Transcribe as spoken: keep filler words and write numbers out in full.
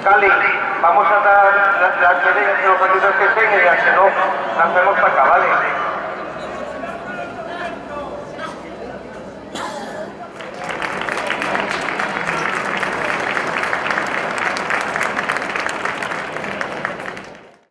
Cali, vamos a dar la, la que de los partidos que estén y si no, la hacemos para acá, ¿vale?